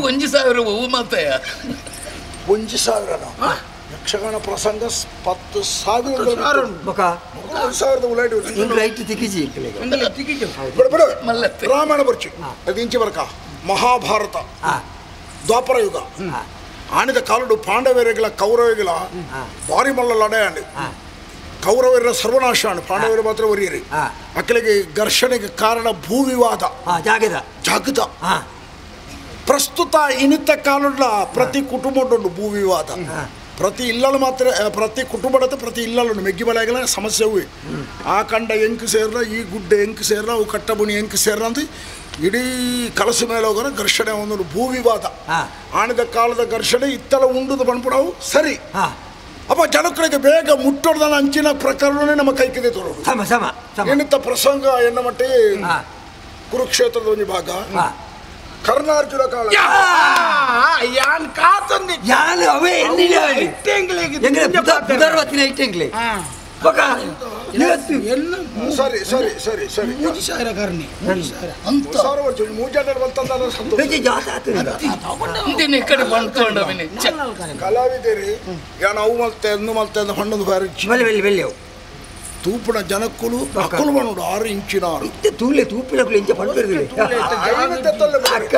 ಒಂಜಿ ಸಾವಿರ ಹೂ ಮಾತಾಯ ಒಂಜಿ ಸಾವಿರ ಯಕ್ಷಗಾನ ಪ್ರಸಂಗ 10,000 ಸಾವಿರದ ರಾಮಾಯಣ ಬರ್ಚಿ ಅದು ಇಂಚಿ ಬರ್ಕ ಮಹಾಭಾರತ ದ್ವಾಪರ ಯುಗ ಆಣಿದ ಕಾಲುಡು ಪಾಂಡವರಿಗಳ ಕೌರವಿಗಳ ಭಾರಿ ಮಲ್ಲ ಲಡಾಯ ಕೌರವರ ಸರ್ವನಾಶ ಪಾಂಡವರು ಮಾತ್ರ ಒರಿಯರಿ ಅಕ್ಕಲಿಗೆ ಘರ್ಷಣೆಗೆ ಕಾರಣ ಭೂವಿವಾದ ಜಾಗದ ಜಾಗದ ಪ್ರಸ್ತುತ ಇನಿತ ಕಾಲುಡ್ಲ ಪ್ರತಿ ಕುಟುಂಬ ಭೂವಿವಾದ ಪ್ರತಿ ಇಲ್ಲಲು ಮಾತ್ರ ಪ್ರತಿ ಕುಟುಂಬದ ಪ್ರತಿ ಇಲ್ಲಲು ಮೆಗ್ಗಿ ಬಲೆಗಳ ಸಮಸ್ಯೆ ಹೂವೆ ಆ ಕಂಡ ಎಂಕು ಸೇರ್ಲ ಈ ಗುಡ್ಡೆ ಎಂಕು ಸೇರ್ಲ ಅವು ಕಟ್ಟಬುಣಿ ಎಂಕು ಸೇರ್ಲ ಅಂತ ಇಡೀ ಕಲಸು ಮೇಲೆ ಹೋಗೋಣ ಘರ್ಷಣೆ ಒಂದು ಭೂವಿವಾದ ಆಣಿದ ಕಾಲದ ಘರ್ಷಣೆ ಇತ್ತಲ ಉಂಡುದು ಬಂದ್ಬಿಡವು ಸರಿ ಅಪ್ಪ ಜನಗಳಿಗೆ ಬೇಗ ಮುಟ್ಟೋದನ್ನ ಅಂಚಿನ ಪ್ರಕರಣನೇ ನಮ್ಮ ಕೈಕಿದೆ ತೋರೋದು ಏನಿತ್ತ ಪ್ರಸಂಗ ಎನ್ನ ಮಟ್ಟಿಗೆ ಕುರುಕ್ಷೇತ್ರದ ಒಂದು ಭಾಗ ಕರ್ಣಾರ್ಜುನ ಕಾಲ ಯಾನ್ ಕಾತೊಂದಿ ಯಾನ್ ಅವೇ ಎನ್ನಿಲೆ ಎಂಗ್ಲೆ ಪುದರ್ವತಿನ ಇಟ್ಟೆಂಗ್ಲೆ ಬಕ ಇವತ್ತು ಎಲ್ಲ ಸರಿ ಸರಿ ಸರಿ ಸರಿ 3000 ಕರ್ಣಿ 3000 ಅಂತ ಸಾವಿರ ವರ್ಷ ಮೂಜಾಡಲ್ ಬಂತಂದ ಸಂತೋಷ ಬೆಜಿ ಜಾತ ಆತು ಇಂದಿನ ಕಡೆ ಬಂತೊಂಡವಿನಿ ಕಲಾವಿದರಿ ಯಾನ್ ಅವು ಮಲ್ತೆ ಅನ್ನು ಮಲ್ತೆ ಅಂದ ಹಣ್ಣು ಬಾರಿ ಬಲೆ ಬಲೆ ಬಲೆ ತೂಪುಣ ಜನಕ್ಕುಲು ಅಕ್ಕುಲು ಬಣ್ಣುಡು 6 ಇಂಚಿನ 6 ಇತ್ತೆ ತೂಲೆ ತೂಪಿನಕುಲು ಇಂಚ ಪಂಡಿರ್ದಿಲ್ಲ ಅಕ್ಕ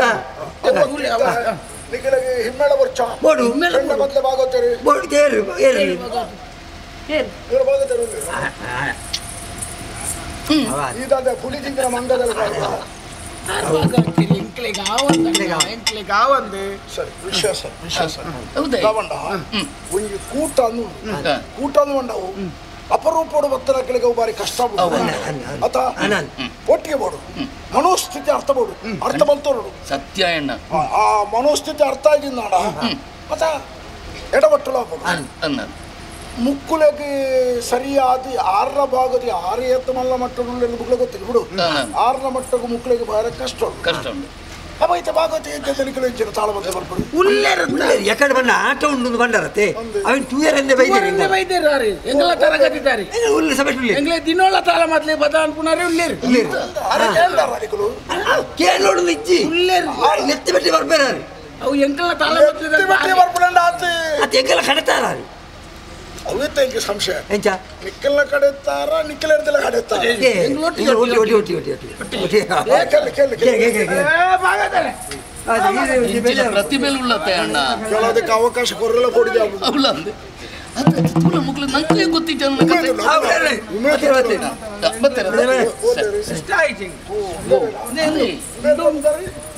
ನಿಕಲಗೆ ಹಿಮ್ಮೇಳ ವರ್ಷ ಬೋಡು ಹಿಮ್ಮೇಳ ಬದಲೆ ಭಾಗವತರು ಬೋಡು ತೇರು ಏರು ಏರು ಭಾಗವತರು ಈದಾದ ಪುಲಿ ಜಿಂಗನ ಮಂಗದಲ್ಲಿ ಸರಿ ವಿಶ್ವಾಸ ವಿಶ್ವಾಸ ತಗೊಂಡ ಒಂದು ಕೂಟ ಕೂಟ ಅಂದು ಅಪರೂಪೋಡು ಭಕ್ತರ ಬಾರಿ ಕಷ್ಟ ಅಥ ಒಟ್ಟಿಗೆ ಬೋಡು ಮನೋಸ್ಥಿತಿ ಅರ್ಥ ಬೋಡು ಅರ್ಥ ಬಂತೋಡು ಸತ್ಯ ಎಣ್ಣ ಆ ಮನೋಸ್ಥಿತಿ ಅರ್ಥ ಆಗಿಂದಾಡ ಅಥ ಎಡಬಟ್ಟಲು ಹಾಕೋದು ಮುಕ್ಕುಲಗೆ ಸರಿಯಾದ ಆರರ ಭಾಗದ ಆರು ಎತ್ತ ಮಲ್ಲ ಮಟ್ಟ ಮುಕ್ಕಳ ಗೊತ್ತಿಲ್ಲ ಬಿಡು ಆರರ ಮಟ್ಟಕ್ಕೂ ಮುಕ್ಕಳಿಗೆ ಬಾರ ಕಷ್ಟ ಕಷ್ಟ ಅವೈತ ಭಾಗವತ ಇಂಚಿನ ತಾಳ ಬಂದ ಬರ್ಪಡು ಎಕಡೆ ಬಂದ ಆಟ ಉಂಡು ಬಂಡರತ್ತೆ ಅವನ್ ತೂಯರಂದೆ ಬೈದೇರು ಬೈದೇರು ಎಂಗಲ ತರಗತಿ ತಾರಿ ಉಲ್ಲೆ ಸಬೆಟ್ ಉಲ್ಲೆ ಎಂಗಲ ದಿನೋಳ ತಾಳ ಮಾತ್ಲೆ ಬದ ಅನ್ಪುನಾರೆ ಉಲ್ಲೇರು ಉಲ್ಲೇರು ಅರೆ ಕೇಳ್ದಾರ ಅರಿಕಲು ಕೇಳೋಡು ಇಜ್ಜಿ ಉಲ್ಲೇರು ನೆತ್ತಿ ಬಟ್ಟಿ ಬರ್ಬೇರಾರು ಅವು ಎಂಗಲ ತಾಳ ಮಾತ್ಲೆ ಬಟ್ಟಿ ಬರ್ಪುಡಂಡ ಆತು ಅದು ಎಂಗಲ ಕಡತಾರ ಅವತ್ತೆ ಇಂಕ ಸಂಶಯ ಎಂಚ ನಿಕ್ಕಲ್ನ ಕಡೆತ್ತಾರ ನಿಕ್ಕಲ ಎಡ್ದಲ ಕಡೆತ್ತಾರ ಒಟ್ಟಿ ಒಟ್ಟಿ ಒಟ್ಟಿ ಒಟ್ಟಿ ಒಟ್ಟಿ ಕೇಳಿ ಕೇಳಿ ಕೇಳಿ ಭಾಗತಾರೆ ಪ್ರತಿಭೆ ಉಳ್ಳತ್ತೆ ಅಣ್ಣ ಕೆಲವದಕ್ಕೆ ಅವಕಾಶ ಕೊರಲ್ಲ ಕೊಡಿದೆ ಅವಳ ಅಂದೆ ಅದು ತೂಲ ಮುಕ್ಳು ನಂಗೆ ಗೊತ್ತಿದ್ದ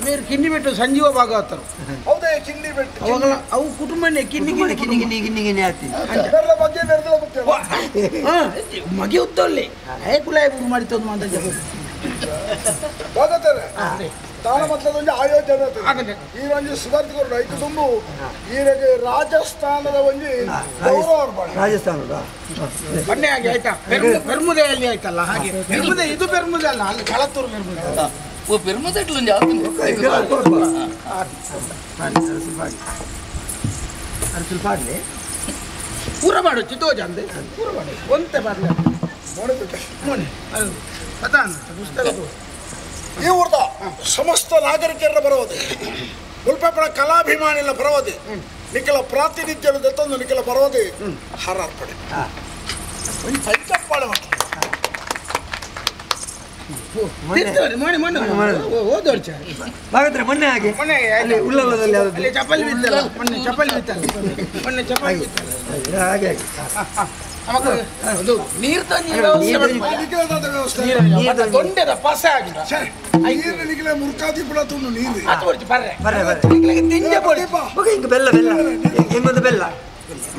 మీరు కింది పెట్టు ಸಂಜೀವ ಭಾಗವತರು ಹೌದೇ ಕಿಂಡಿ ಬೆಟ್ಟು ಅವಾಗ ಅವು ಕುಟುಂಬನೇ ಕಿಂಡಿ ಕಿಂಡಿ ಕಿಂಡಿ ಕಿಂಡಿ ಕಿಂಡಿ ಆತಿ ಬೆರ್ರ ಬಗ್ಗೆ ಬೆರ್ದಲ ಗೊತ್ತಿಲ್ಲ ಮಗೆ ಉತ್ತೊಲ್ಲೆ ಹೇ ಕುಲಾಯ ಬುರು ಮಾಡಿ ತಂದು ಅಂತ ಭಾಗವತರೇ ತಾನ ಮೊದಲದೊಂದು ಆಯೋಜನೆ ಈ ಒಂಜಿ ಸುಧಾರಿಸಿಕೊಂಡು ಐಕು ತುಂಬು ಈರೆಗೆ ರಾಜಸ್ಥಾನದ ಒಂಜಿ ಗೌರವ ರಾಜಸ್ಥಾನದ ಮೊನ್ನೆ ಹಾಗೆ ಆಯ್ತಾ ಪೆರ್ಮುದೆಯಲ್ಲಿ ಆಯ್ತಲ್ಲ ಹಾಗೆ ಪೆರ್ಮುದೆ ಇದು ಪೆರ್ಮುದೆ ಅಲ್ಲ ಅಲ್ಲಿ ಕಳತ್ತೂರು ಪೆರ್ಮುದೆ ಓ ಪೆರ್ಮುದೆ ಒಂಜಿ ಆತು ಪೂರ ಮಾಡು ಚಿತ್ತೋಜ ಅಂದೆ ಪೂರ ಮಾಡು ಒಂತೆ ಬಾರ್ಲೆ ಮೊನೆ ಅದು ಪತಾನ ಪುಸ್ತಕ ಈ ಊರ್ದ ಸಮಸ್ತ ನಾಗರಿಕರ ಬರೋದೆ ಉಲ್ಪಪಣ ಕಲಾಭಿಮಾನಿಗಳ ಬರೋದೆ ನಿಖಲ ಪ್ರಾತಿನಿಧ್ಯದ ದತ್ತೊಂದು ನಿಖಲ ಬರೋದೆ ಹಾರಾರ್ಪಣೆ ಒಂದು ಪಂಚಪ್ಪಾಳೆ ಹಾಗಾದ್ರೆ ಮೊನ್ನೆ ಹಾಗೆ ಅಲ್ಲಿ ಉಳ್ಳಾಲದಲ್ಲಿ ಅಲ್ಲಿ ಚಪ್ಪಲಿ ಬಿತ್ತಲ್ಲ ಮೊನ್ನೆ ಚಪ್ಪಲಿ ಬಿತ್ತಲ್ಲ ಮೊನ್ನೆ ಚಪ್ಪಲಿ ಬಿತ್ತಲ್ಲ ಹಾಗೆ ಅದು ನೀರು ತಂದು ದೊಂಡೆದ ಪಸ ಆಗಿದೆ ನೀರು ಮುರ್ಕಾದಿ ಕೂಡ ತುಂಡು ನೀರು ಬರ್ರೆ ಬರ್ರೆ ಬರ್ರೆ ತಿಂಜೆ ಪೊಡಿ ಓಕೆ ಹಿಂಗೆ ಬೆಲ್ಲ ಬೆಲ್ಲ ಹೆಂಗೊಂದು ಬೆಲ್ಲ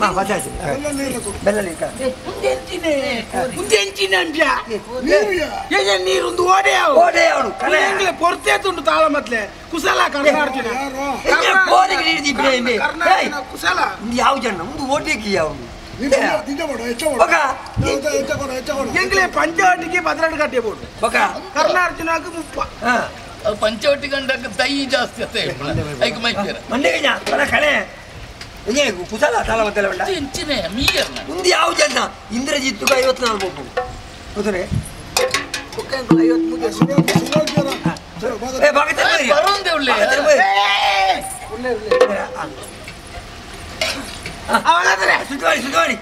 ಮಾ ಪಸ ಆಯ್ತು ಬೆಲ್ಲ ನೀರು ಮುಂದೆ ಎಂಚಿನ ಅಂಶ ನೀರೊಂದು ಓಡೆ ಓಡೆ ಅವನು ಕಲೆ ಪೊರ್ತೆ ತುಂಡು ತಾಳ ಮತ್ಲೆ ಕುಸಲ ಕರ್ನಾರ್ಜುನ ಕರ್ನಾರ್ಜುನ ಕುಸಲ ಯಾವ ಜನ ಒಂದು ಓಟೇಕಿ ಯಾವ ಎಂಗ್ಲೆ ಪಂಚವಟಿಗೆ 12 ಗಂಟೆ ಬೋಡು ಕರ್ನಾರ್ಜುನಕ್ಕೆ 30 ಪಂಚವಟಿ ಗಂಟಕ್ಕೆ ದೈ ಜಾಸ್ತಿ ಅತ್ತೆ ಐಕ್ ಮೈಕೇರ ಮಂಡೆಗೆ ಕಳೆ ಕುಸಲ ತಾಳ ಮತ್ತೆಲ್ಲ ಬೇಡ ಎಂಚಿನ ಮೀಯರ್ನ ಒಂದು ಯಾವ ಜನ ಇಂದ್ರಜಿತ್ತುಗ 54 ಒಬ್ಬು ಗೊತ್ತೇ 53 ಏ ಭಾಗತ ಬರೋಂದೆ ಒಳ್ಳೆ ಸುತ್ತುವರಿ ಸುತ್ತುವರಿ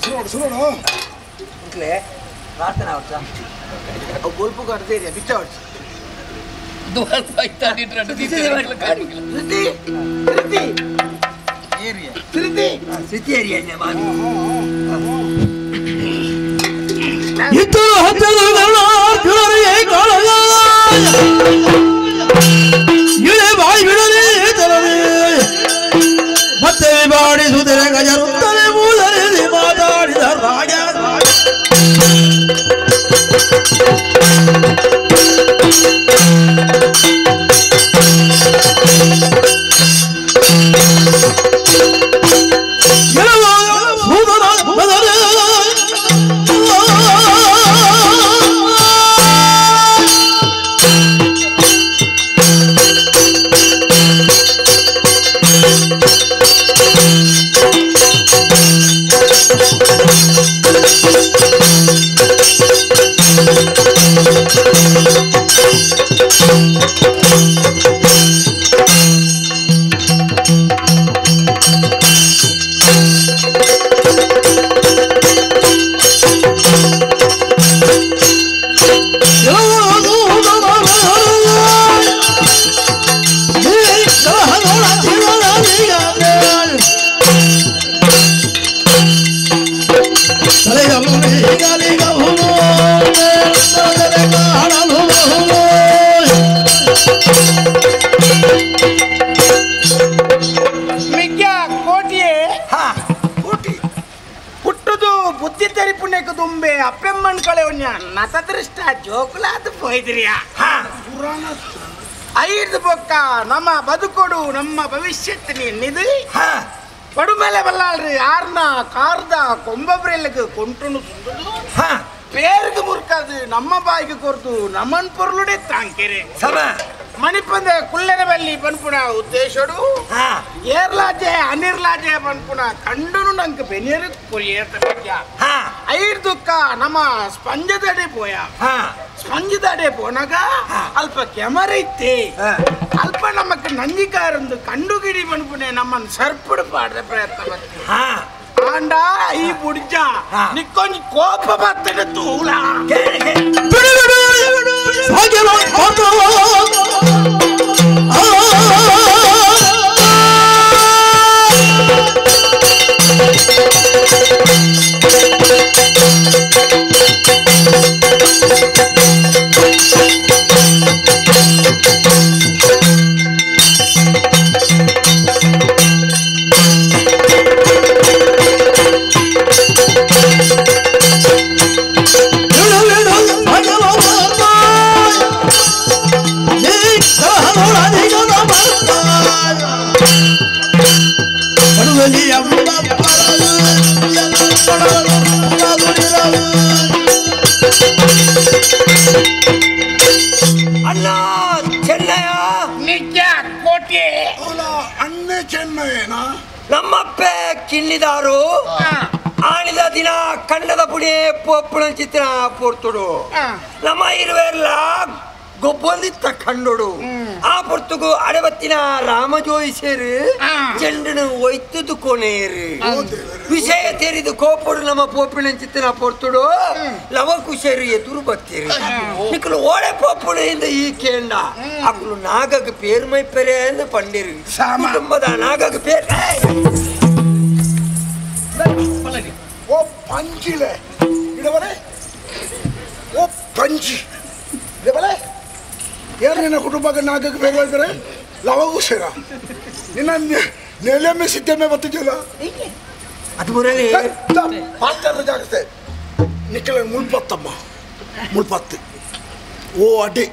ಸುರೋಡು ಸುರೋಡು ಪ್ರಾರ್ಥನಾ ವರ್ಷ ಗೋಲ್ಪು ಕಟ್ತೀರಿ ಬಿಚ್ಚ ವರ್ಷ ಮತ್ತೆ ಬಾಡಿಸುತ್ತಿರ ಗಜರುತ್ತಲೆ ಮೂಲರಿಸಿ ಮಾತಾಡಿದ ರಾಜ ನತದೃಷ್ಟ ಜೋಕುಲಾದ ಪೋಯ್ದ್ರಿಯಾ ಐದು ಬೊಕ್ಕ ನಮ್ಮ ಬದುಕೊಡು ನಮ್ಮ ಭವಿಷ್ಯತ್ ನಿನ್ನಿದು ಪಡುಮೇಲೆ ಬಲ್ಲಾಳ್ರಿ ಯಾರನ್ನ ಕಾರ್ದ ಕೊಂಬಬ್ರೆಲ್ಗೆ ಕೊಂಟುನು ತುಂದುದು பேருக்கு முறுக்காது நம்ம ಬಾಯಿಗೆ ಕೊರ್ದು ನಮ್ಮನ್ ಪೊರ್ಲುಡೆ ತಾಂಕೆರೆ ಮಣಿಪಂದೆ ಕುಲ್ಲೆನಬಲ್ಲಿ ಪನ್ಪುಣ ಉದ್ದೇಶಡು ಏರ್ಲಾಜೆ ಅನಿರ್ಲಾಜೆ ಪನ್ಪುಣ ಕಂಡುನು ನಂಗೆ ಬೆನಿಯರು ಕೊರಿಯೇತ ಐರ್ದುಕ್ಕ ನಮ್ಮ ಸ್ಪಂಜದಡೆ ಪೋಯ ಸ್ಪಂಜದಡೆ ಪೋನಾಗ ಅಲ್ಪ ಕೆಮರ ಇತ್ತೆ ಅಲ್ಪ ನಮಕ್ ನಂಜಿಕಾರಂದು ಕಂಡುಗಿಡಿ ಪನ್ಪುಣೆ ನಮ್ಮನ್ನು ಸರ್ಪುಡು ಪಾಡ್ದ ಪ್ರಯತ್ನ ಬರ್ತೀವಿ ಆಂಡ ಈ ಬುಡ್ಜ ನಿಕ್ಕೊಂಜಿ ಕೋಪ ಬರ್ತದೆ ತೂಲ ಅಣ್ಣ ಚೆನ್ನಯ್ಯ ನಿಜ ಕೋಟಿ ಅಣ್ಣೆ ಚೆನ್ನಯ್ಯನ ನಮ್ಮಪ್ಪೆ ಕಿನ್ನಿದಾರು ಆಣಿದ ದಿನ ಕಂಡದ ಪುಡಿ ಪೊಪ್ಪುಣ ಚಿತ್ರ ಪೊರ್ತುಡು ನಮ್ಮ ಇರುವೆಲ್ಲ ಗೊಬ್ಬೊಂದಿತ್ತ ಕಂಡೋಡು ಆ ಪೊರ್ತುಗು ಅಡವತ್ತಿನ ರಾಮಜೋಯಿಸೇರು ಚೆಂಡನು ಒಯ್ತುದು ಕೊನೇರು ವಿಷಯ ತೆರಿದು ಕೋಪಡು ನಮ್ಮ ಪೋಪಿನ ಚಿತ್ತಿನ ಪೊರ್ತುಡು ಲವಕುಶರು ಎದುರು ಬತ್ತೀರು ನಿಕ್ಕಲು ಓಡೆ ಪೋಪುಡು ಇಂದ ಈ ಕೇಂಡ ಅಕ್ಕಲು ನಾಗಕ್ಕೆ ಪೇರ್ಮೈ ಪೆರೆ ಎಂದು ಪಂಡಿರು ಕುಟುಂಬದ ನಾಗಕ್ಕೆ ಪೇರ್ ಓ ಪಂಜಿಲೆ ಇಡವರೆ ಓ ಪಂಜಿ ಇಡವರೆ ಯಾರು ನಿನ್ನ ಕುಟುಂಬಕ್ಕೆ ನಾಗಕ್ಕೆ ಬೇರೆ ಹೇಳ್ತಾರೆ ಲವಕುಶರ ನಿನ್ನ ನೆಲೆಮೆ ಸಿದ್ದೆಮ್ಮೆ ಬತ್ತಿದ್ಯಲ್ಲ ಅದು ಮುರಳಿ ಪಾತ್ರದ ಜಾಗ್ರತೆ ನಿಕ್ಕಲ ಮುಳ್ಪತ್ತಮ್ಮ ಮುಳ್ಪತ್ತು ಓ ಅಡ್ಡಿ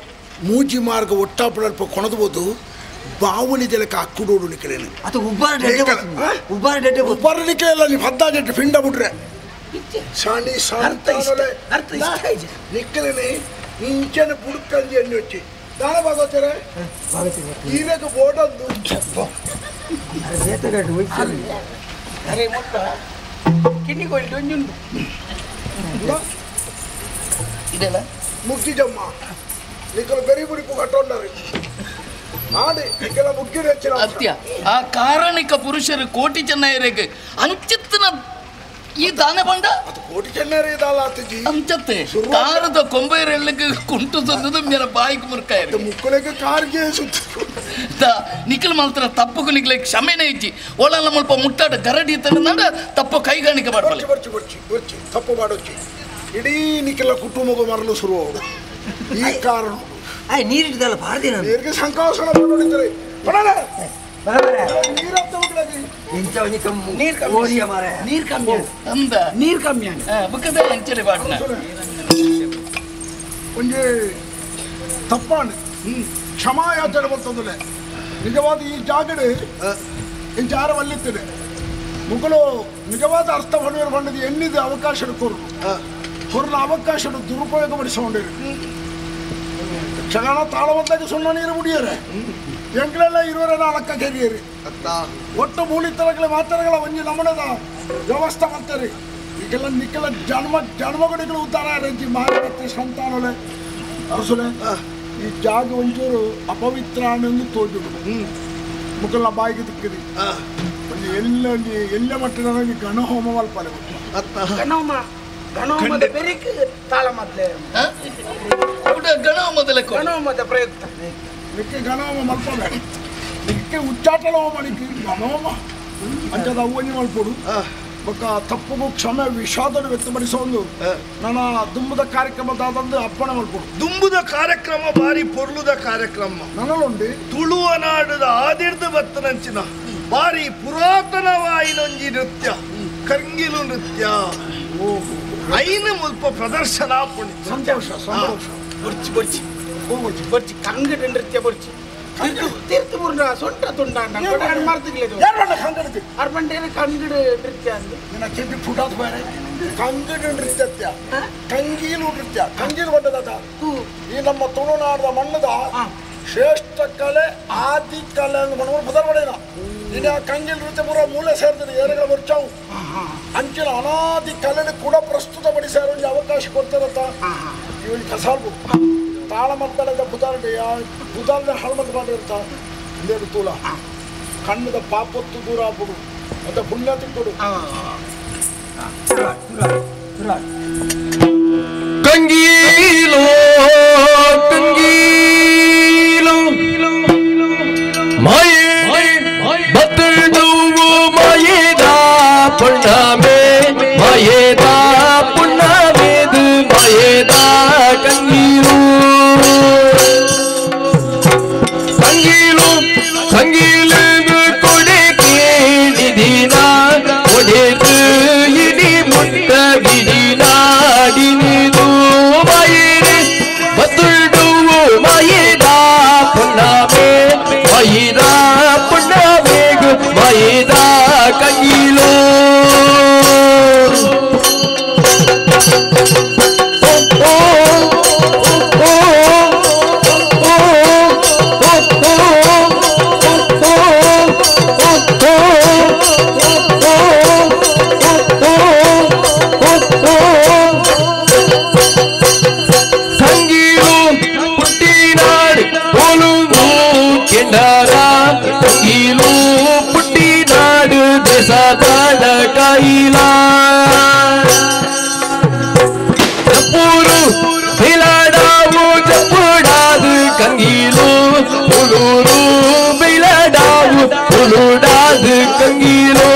ಮೂಜಿ ಮಾರ್ಗ ಒಟ್ಟಾಪುಳಲ್ಪ ಕೊಣದಬೋದು ಬಾವಲಿ ಜಲಕ್ಕೆ ಅಕ್ಕುಡೋಡು ನಿಕ್ಕಲೇನು ಅದು ಉಬ್ಬರ ಡೆಡ್ಡೆ ಉಬ್ಬರ ಡೆಡ್ಡೆ ಉಬ್ಬರ ನಿಕ್ಕಲೆಲ್ಲ ನೀವು ಹದ್ದಾಜೆಟ್ಟು ಪಿಂಡ ಬಿಟ್ರೆ ಸಾಣಿ ಸಾಣಿ ನಿಕ್ಕಲೇನೆ ಇಂಚನ ಬುಡ್ಕಂಜಿ ಎಣ್ಣೆ వచ్చి ದಾನ ಭಾಗವತಾರೆ ಈರಗ ಬೋಡೊಂದು ಅರೆ ಮೊಟ್ಟ ಕಿನ್ನಿಗೊಳ್ಳಿ ಒಂಜುಂಡು ಇದೆಲ್ಲ ಮುಗ್ಗಿಜಮ್ಮ ನಿಕ್ಕಲು ಬೆರಿ ಬುಡಿಪು ಕಟ್ಟೊಂಡರು ಅತ್ಯ ಆ ಕಾರಣಿಕ ಪುರುಷರು ಕೋಟಿ ಚೆನ್ನೈರಿಗೆ ಅಂಚಿತ್ತಿನ ಈ ದಾನ ಬಂಡ ಕೋಟಿ ಚೆನ್ನೈರ ಇದಲ್ಲ ಅತ್ತಜಿ ಅಂಚತ್ತೆ ಕಾರದ ಕೊಂಬೈರೆಲ್ಲಕ್ಕೆ ಕುಂಟು ತಂದದ್ದು ಮೇರ ಬಾಯಿಗೆ ಮುರ್ಕಾಯ ಮುಕ್ಕಳಿಗೆ ಕಾರ್ಗೆ ಸುತ್ತ ನಿಖಲ್ ಮಾತ್ರ ತಪ್ಪು ನಿಖಲೆ ಕ್ಷಮೆನೇ ಇಜ್ಜಿ ಒಳಲ್ಲ ಮುಲ್ಪ ಮುಟ್ಟಾಡ ಗರಡಿ ತಂದ ತಪ್ಪು ಕೈಗಾಣಿಕೆ ಮಾಡಬಲ್ಲ ಬರ್ಚಿ ಬರ್ಚಿ ಬರ್ಚಿ ತಪ್ಪು ಮಾಡೋಚಿ ಇಡೀ ನಿಖಲ ಕುಟುಂಬದ ಮರಲು ಶುರು ಈ ಕಾರಣ ನೀರಿಡ್ದಲ್ಲ ಭಾರತಿ ನೀರಿಗೆ ಸಂಕಾಸನ ಮಾಡಿದ್ದಾರೆ ನೀರು ಕಮ್ಮಿ ಒಂಜಿ ತಪ್ಪಾണ് ಕ್ಷಮಾಯಾಚನೆ ಬರ್ತದಲ್ಲ ನಿಜವಾದ ಈ ಜಾಗಡೆ ಇಂಚಾರ ವಲ್ಲಿತ್ತದೆ ಮುಗಲು ನಿಜವಾದ ಅರ್ಥ ಹೊಡೆಯಲು ಬಂದದ್ದು ಎನ್ನಿದ ಅವಕಾಶ ಕೊರು ಕೊರನ ಅವಕಾಶ ದುರುಪಯೋಗ ಪಡಿಸಿಕೊಂಡಿರು ಕ್ಷಣ ತಾಳವತ್ತಾಗಿ ಸುಣ್ಣ ನೀರು ಕುಡಿಯರೆ ಎಂಕ್ಲೆಲ್ಲ ಇರುವರೆ ನಾಲ್ಕ ಕೆರಿಯರಿ ಒಟ್ಟು ಮೂಲಿತರಗಳ ಮಾತರಗಳ ಒಂಜಿ ನಮನದ ವ್ಯವಸ್ಥೆ ಮಾಡ್ತಾರೆ ಈಗೆಲ್ಲ ನಿಕ್ಕೆಲ್ಲ ಜನ್ಮ ಜನ್ಮಗಡಿಗಳು ಉದ್ಧಾರ ರಂಜಿ ಮಾರತ್ತೆ ಸಂತಾನಲೆ ಅರಸುಲೆ ಈ ಜಾಗ ಒಂಚೂರು ಅಪವಿತ್ರ ಅನ್ನೊಂದು ತೋಜುಡು ಮುಖಲ್ಲ ಬಾಯಿಗೆ ತಿಕ್ಕಿದಿ ಒಂದು ಎಲ್ಲ ಒಂಜಿ ಎಲ್ಲ ಮಟ್ಟದ ಗಣಹೋಮ ಮಲ್ಪಲೆ ಗಣಹೋಮ ಗಣಹೋಮದ ಬೆರಿಕ್ ತಾಳ ಮೊದಲೇ ಗಣಹೋಮದ ಗಣಹೋಮದ ಪ್ರಯುಕ್ತ ನಿಕ್ಕೆ ಗಣಹೋಮ ಮಲ್ಪಬೇಡ ನಿಕ್ಕೆ ಉಚ್ಚಾಟನ ಹೋಮ ನಿಕ್ಕೆ ಗಣಹೋಮ ಅಂಚದ ಅವ್ವನಿ ಮಲ್ಪೊಡು ಬೊಕ್ಕ ತಪ್ಪುಗು ಕ್ಷಮೆ ವಿಷಾದನ ವ್ಯಕ್ತಪಡಿಸೋ ಒಂದು ನನ್ನ ದುಂಬುದ ಕಾರ್ಯಕ್ರಮದಾದಂದು ಅಪ್ಪಣೆ ಮಲ್ಪೊಡು ದುಂಬುದ ಕಾರ್ಯಕ್ರಮ ಬಾರಿ ಪೊರ್ಲುದ ಕಾರ್ಯಕ್ರಮ ನನ್ನಲುಂಡಿ ತುಳುವ ನಾಡದ ಆದಿರ್ದ ಬತ್ತನಂಚಿನ ಬಾರಿ ಪುರಾತನವಾಯಿನೊಂಜಿ ನೃತ್ಯ ಕಂಗಿಲು ನೃತ್ಯ ಐನ ಮುಲ್ಪ ಪ್ರದರ್ಶನ ಸಂತೋಷ ಸಂತೋಷ ಬೊರ್ಚಿ ಬೊರ್ಚಿ ಬೊರ್ಚಿ ಕಂಗಡ ನೃತ್ಯ ಬೊರ್ಚಿ ತೀರ್ಥಪೂರ್ಣ ಸೊಂಟ ತುಂಡ ಕಂಗಡ ನೃತ್ಯ ನಿನ್ನ ಕೆಂಪಿ ಫುಟಾತ್ ಬೇರೆ ಕಂಗಡ ನೃತ್ಯ ಕಂಗೀಲು ನೃತ್ಯ ಕಂಗೀಲು ಬಂದದ ಈ ನಮ್ಮ ತುಳುನಾಡದ ಮಣ್ಣದ ಶ್ರೇಷ್ಠ ಕಲೆ ಆದಿ ಕಲೆ ಅಂತ ಬದಲಾವಣೆ ಇನ್ನು ಕಂಗಿಲ್ ನೃತ್ಯ ಪೂರ ಮೂಲೆ ಸೇರ್ತದೆ ಏರಗಳ ಬರ್ಚಾವು ಅಂಚಿನ ಅನಾದಿ ಕಲೆ ಕೂಡ ಪ್ರಸ್ತುತಪಡಿಸಾರ ಒಂದು ಅವಕಾಶ ಕೊಡ್ತಾರತ್ತ ಇವಳು ಕಸಾಲ್ಬು ತಾಳ ಮದ್ದಳದ ಬುಧಾರಡೆ ಬುಧಾರದ ಹಳಮದ್ ಮಾಡಿರ್ತ ಇದೇನು ತೂಲ ಕಣ್ಣದ ಪಾಪೊತ್ತು ದೂರ ಆಗ್ಬಿಡು ಅಂತ ಪುಣ್ಯ ತಿಕ್ಕೊಡು ಕಂಗೀಲೋ ಕಂಗೀಲೋ ಮಾಯೆ ಬತ್ತಳುವು ಮಾಯೇದ ಪುಣ್ಣಮೆ ಮಾಯೇದ ಪುಣ್ಣಮೇದು ಮಾಯೇದ ಕಂಗೀಲು ಕಂಗೀಲು ಕಂಗೀಲು ಕೊಡೆ ಕೇಳಿದಿನ ಕೊಡೆದು ಇಡಿ ಮುಟ್ಟ ಗಿಡಿ ನಾಡಿನಿದು ಮಾಯೇನೆ ಬತ್ತಳುವು ಮಾಯೇದ ಪುಣ್ಣಮೆ ಮಾಯೇದ ಪುಣ್ಣಮೇಗು ಮಾಯೇದ ಕಂಗೀಲು ಕಂಗೀಲು ಪುಟ್ಟಿನಾಡು ಪೊಲುವು ಕೆಂಡಾರ ಕಂಗೀಲು ಪುಟ್ಟಿನಾಡು ದೇಶದಾಡ ಕಾಯಿಲ ಜಪ್ಪೂರು ಬಿಲಡಾವು ಜಪ್ಪುಡಾದು ಕಂಗೀಲು ಪುಳೂರು ಬಿಲಡಾವು ಪುಳುಡಾದು ಕಂಗೀಲು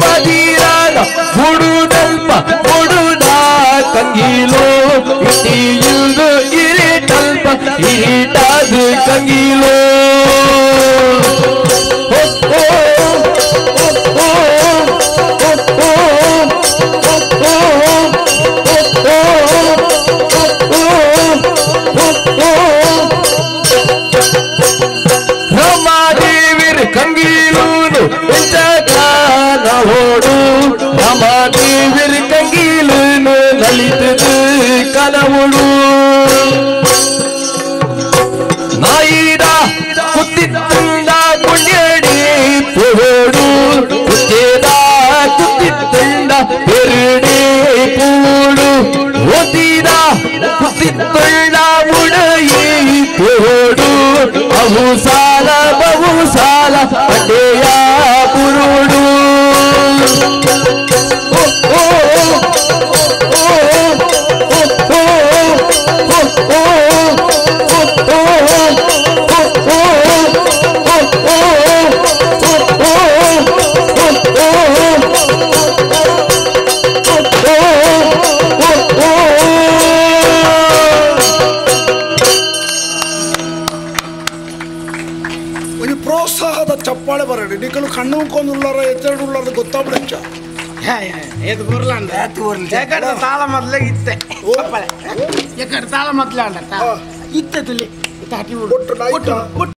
ಮದಿರಾದ ಬುಡುದಲ್ಪ ಬುಡುದ ಕಂಗೀಲು ಇಟ್ಟಿಯುದು ಇರಿಟಲ್ಪ ಇರಿಟಾದು ಕಂಗೀಲು ಓ ಓ ಓ ಓ ರಮಾದೇವಿರ್ ಕಂಗೀಲೂನು ಓಡು ರಮಾದೇವಿರ್ ಕಂಗೀಲೂನು ಲಲಿತದು ಕನವುಡು ನಾಯಿದ ಕುತ್ತಿತ್ತುಂಡ ಕುಣ್ಯಡಿ ಪೋಡು ಕುತ್ತೇದ ಕುತ್ತಿತ್ತುಂಡ பெருடே பூடு ஓதிதா குத்தித்தொள்ள உடையே போடு அவுசார ಸಾಲ ಬಹು ಸಾಲ ಪಡೆಯ ಬುರುಡು ಓ ಓ ಒಂಜಿ ಪ್ರೋತ್ಸಾಹದ ಚಪ್ಪಾಳೆ ಬರಡಿ ನಿಕಲು ಕಣ್ಣು ಉಳ್ಕೊಂಡುಳ್ಳಾರ ಎತ್ತೆರಡು ಉಳ್ಳಾರ ಗೊತ್ತಾಗ್ಬಿಡಂಚ ಏತ್ ಗುರ್ಲಾಂಡ ಏತ್ ಗುರ್ಲ. ಎಕಡೆ ತಾಳ ಮೊದಲೇ ಇತ್ತೆ ಚಪ್ಪಾಳೆ ಎಕಡೆ ತಾಳ ಮೊದಲೇ ಅಂಡ ಇತ್ತೆ ತುಲಿ ತಾಟಿ ಒಟ್ಟು ನಾಯ್ಕ. ಒಟ್ಟು.